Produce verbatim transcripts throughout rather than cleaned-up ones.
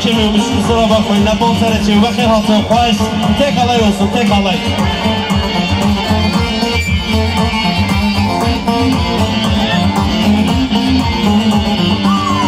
Çemê mişk sora bakmayın, ne bol sere çê, wexê hatın xweş, tek alay olsun, tek alay.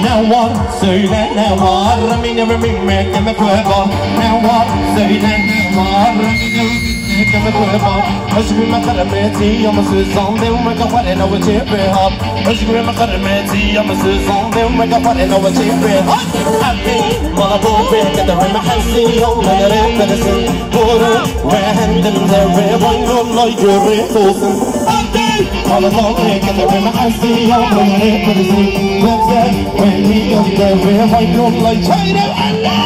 Ne var, söyle ne var, remine remine keme kueba. Ne var, söyle ne var, remine remine keme kueba. Hişk me qermetî ya me suzande û me kafarê ne we çê pê hat. Hişk me qermetî ya me suzande û me kafarê ne we çê pê hat. Hepî mala bo pê kete we me hesî ya me nerê persin. Boro we hendim de we vay lolay gurê tosin. Hepî mala bo pê kete we me hesî ya me nerê persin. Webze we mi de we vay lolay çayre Allah.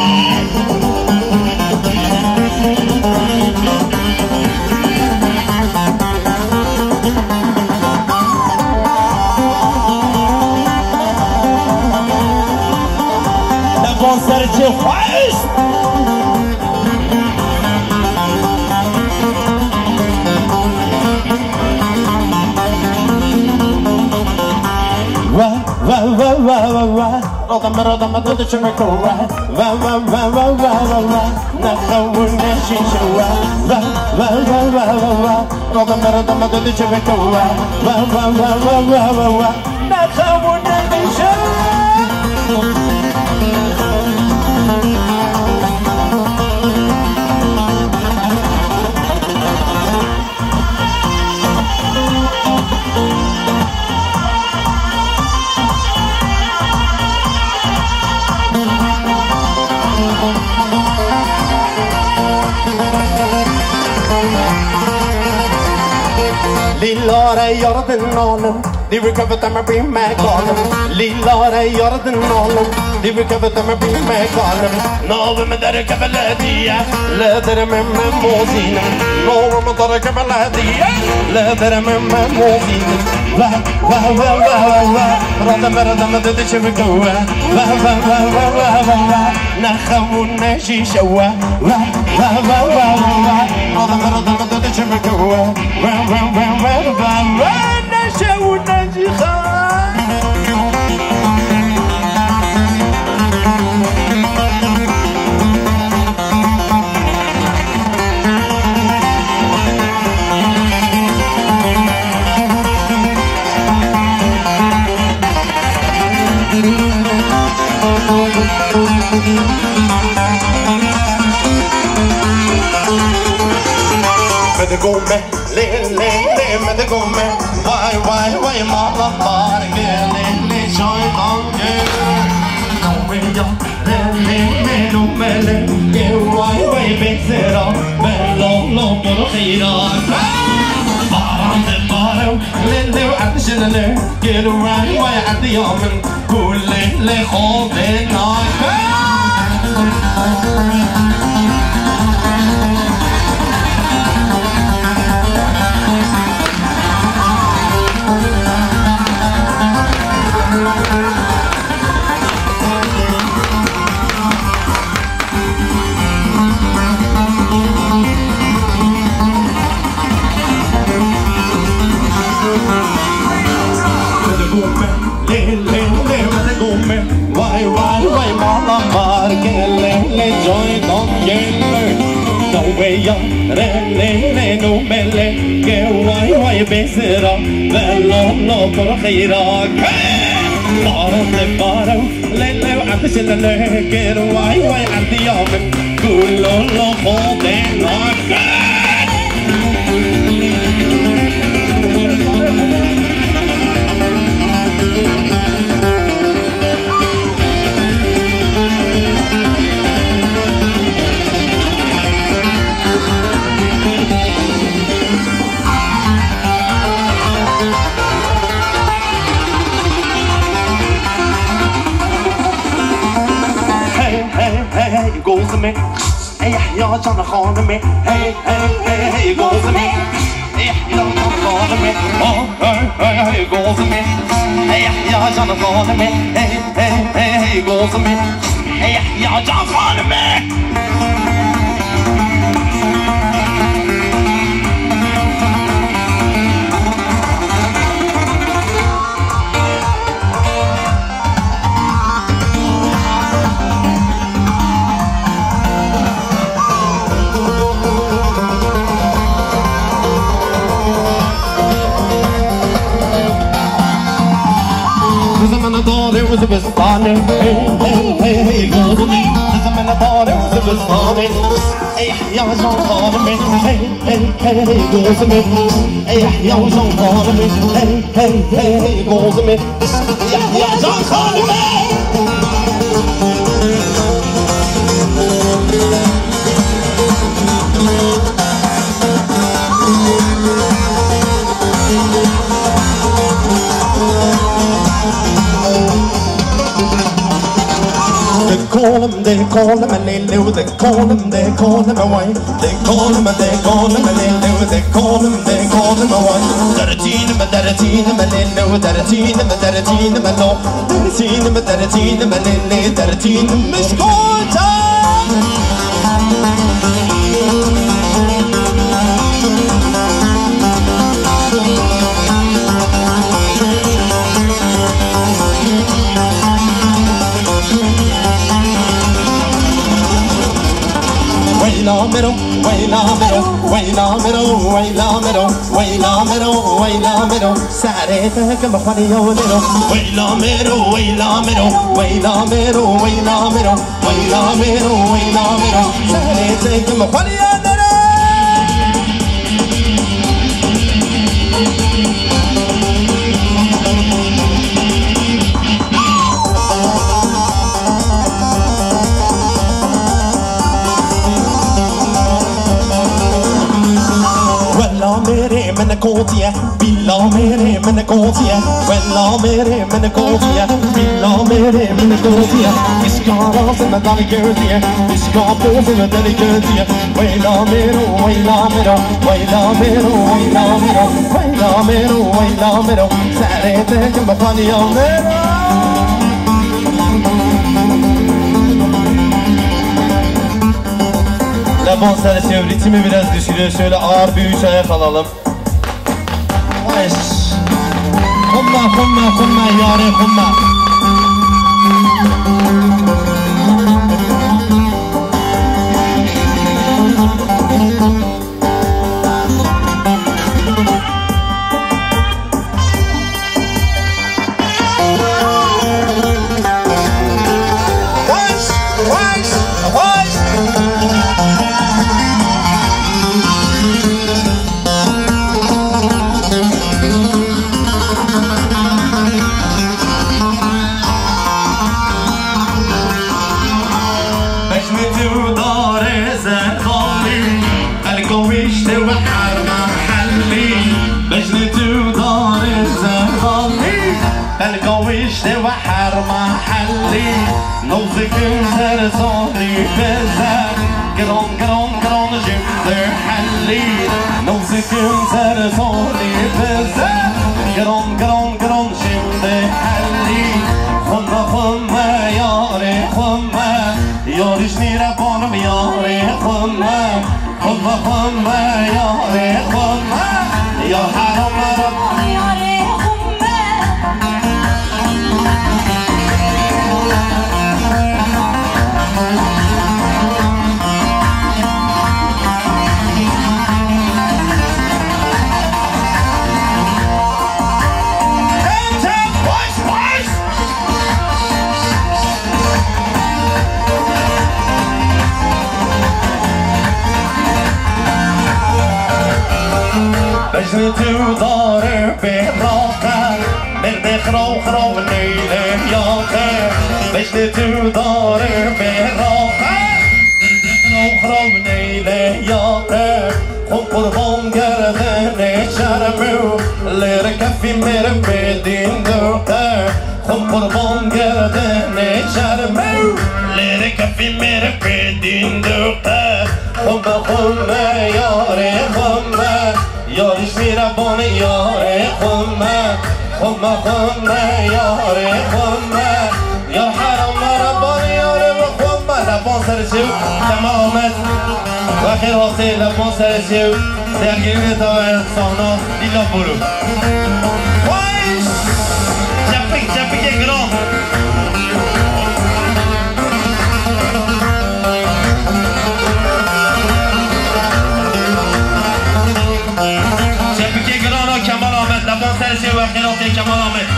Lebon serê çê xweş. Wa, wa, wa. Rodeme, rodeme, tu diçime ku we. Ve, ve, ve. Nexewine şîşe we. Ve, ve, ve. Rodeme, rodeme, tu diçime ku we. Ve, ve, ve. Nexewine şîşe. Lîlare yardin nalim. Dî wî keviteme bî me kalim, lîlare yardin nalim. Dî wî keviteme bî me kalim. Navê min derke belediye, li derê min me mozînim. Navê min derke belediye, li derê min me mozînim. Ve, ve, ve, ve, ve, ve. Rademe, rademe, dede çevike we. Ve, ve, ve, ve, ve, ve, ve. Nexew û nejîşe we. Ve, ve, ve, ve, ve, ve. Rademe, rademe, dede çevike we. Ve, ve, ve, ve, ve, ve. Neşe û necîxa. Bide gome. Lê, lê, lê, me digome. Vay, vay, vay, mala bar, gelê, lê, çaydan gel. Nawe ya, lê, lê, lê, lo, me, lê, lê, vay, vay, bêsera, belo, lo, boro, xeyra. Baran de baro, lê, lê, erdişe, lê, lê, gel, vay, vay, erdiya min. Kulê lê xwe nake. Lê, lê, lê, me digome. Vay, vay, vay, mala mar, gelê, lê, joy, don, gelê. Daweya, re, lê, lê, no, me, lê, ke, vay, vay, bêsera, ve, lo, lo, por, xeyra, ke. Baran de baro, lê, lê, ateşe, lê, lê, ke, vay, vay, erdiya min, ku, lo, lo, xo, de, na, ke. Hey, hey, hey, hey, gozime. Ey Yahya can xanime, hey, hey, hey, hey, gozime. Ey Yahya can xanime, oh, hey, hey, hey, gozime. Ey Yahya can xanime, hey, hey, hey, hey, gozime. Ey Yahya can xanime. Zivistanê, hey, hey, hey, hey, gozimê, dizimine barê û zivistanê. Ey, ya jan xanimê, hey, hey, hey, hey, gozimê. Ey, ya jan xanimê, hey, hey, hey, hey, gozimê. Ey, ya jan xanimê. Dikonim, dikonim, lê lê, dikonim, dikonim, way. Dikonim, dikonim, lê lê, dikonim, dikonim, way. Dertînim, dertînim, lê lê, dertînim, dertînim, lo. Dertînim, dertînim, lê lê, dertînim, mişkota. Weyla mero, weyla mero, weyla mero, weyla mero, weyla mero, weyla mero. Serê te kim xweliya mero. Weyla mero, weyla mero, weyla mero, weyla mero. Weyla mero, weyla mero, serê te kim xweliya dere. Wela mêrê min kotiye. Bila mêrê min kotiye, wela mêrê min kotiye, bila mêrê min kotiye. Pişka razê me derketiye, pişka pozê me derketiye. Weyla mêro, weyla mêro, weyla mêro, weyla mêro, weyla mêro, weyla mêro. Serê te kim xweliya mêro. Lebon serê çevirî, timi biraz düşürüyor. Şöyle ağır bir üç ayak alalım. Weş. Xumma, xumma, xumma, yarê xumma. Weş, weş, weş. Bejnê tu darê zerxalî, xelko wîştê we herma helî. Bejnê tu darê zerxalî, xelko wîştê we herma helî. Nozikî ser zanî bize, giran, giran, giran jî dihelî. Nozikî ser zanî bize, giran, giran, giran jî dihelî. Xwime, xwime, yarê xwime, yarî ji nîre banim, yarê xwime. Xwime, xwime, yarê xwime, ya heram, heram. Yarê xwime. Bejnê tu darê bê raqe, merdê xiraw xiraw neylê yaqe. Bejnê tu darê bê raqe, merdê xiraw xiraw neylê yaqe. Xwim qurban gerdinê çermê û lêr kefî mêr bê dîn duqe. Xwim qurban gerdinê çermê û lêr kefî mêr bê dîn duqe. Xwime, xwime, yarê xwime, yarî ji nîre banê, yarê xwime. Xwime, xwime, yarê xwime, yar heram, heram banê, yarê xwime. Lebon serê çêw, Kemal Ahmet. Wexêr hatê, Lebon serê çêw. Sergirînê te sahna, Lîla Boro. Vay! Çepik, çepikê giran. Çepikê giran a Kemal Ahmet, Lebon serê çêw, wexêr hatê Kemal Ahmet.